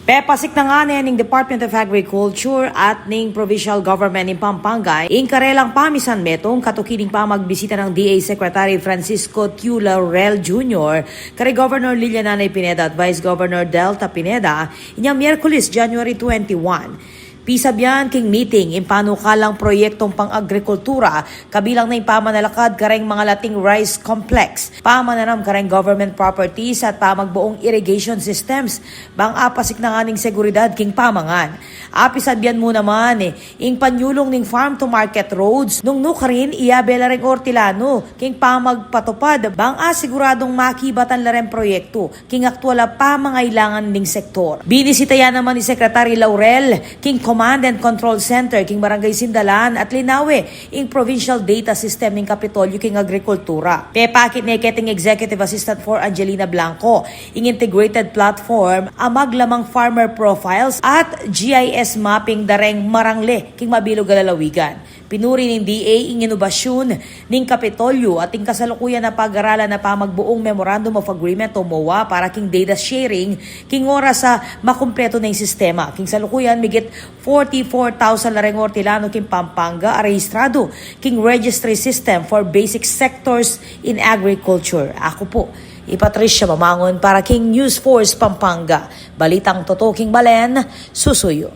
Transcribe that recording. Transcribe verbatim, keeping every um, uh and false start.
Pepasiknangan ne ning Department of Agriculture at ning Provincial Government ning Pampanga ing karelang pamisan metung katuki ning pamagbisita nang D A Secretary Francisco Tiu Laurel Junior kari Governor Lilian Nanay Pineda at Vice Governor Delta Pineda inyang Miyerkules, January twenty-one. Pisabyan king meeting ing panukalang proyektong pang-agrikultura, kabilang na ing pamanalakad kareng mangalating rice complex, pamananam kareng government properties at pamagbuung irrigation systems, bang apasiknangan ing seguridad king pamangan. Apisabyan mu naman ing panyulung ning farm to market roads, nung nukarin iyabe la reng ortilanu king pamagpatupad, bang asiguradung makibatan la reng proyektu king aktual a pamangailangan ning sektor. Binisita ya naman ni Secretary Laurel king Command and Control Center king Barangay Sindalan at linawe ing provincial data system ning Kapitolyo king agrikultura. Pepakit ne keting Executive Assistant for Angelina Blanco ing integrated platform a maglamang farmer profiles at G I S mapping dareng marangle king mabilug a lalawigan. Pinuri ning D A ing inobasyun ning Kapitolyo at ing kasalukuyan a pag-aralan a pamagbuung Memorandum of Agreement o MOA para king data sharing king oras a makumpletu na ing sistema. King salukuyan, migit forty-four thousand la reng ortilanu king Pampanga a rehistradu king registry system for basic sectors in agriculture. Aku pu i Patricia Mamangun para king News Force Pampanga. Balitang tutu king balen, susuyu.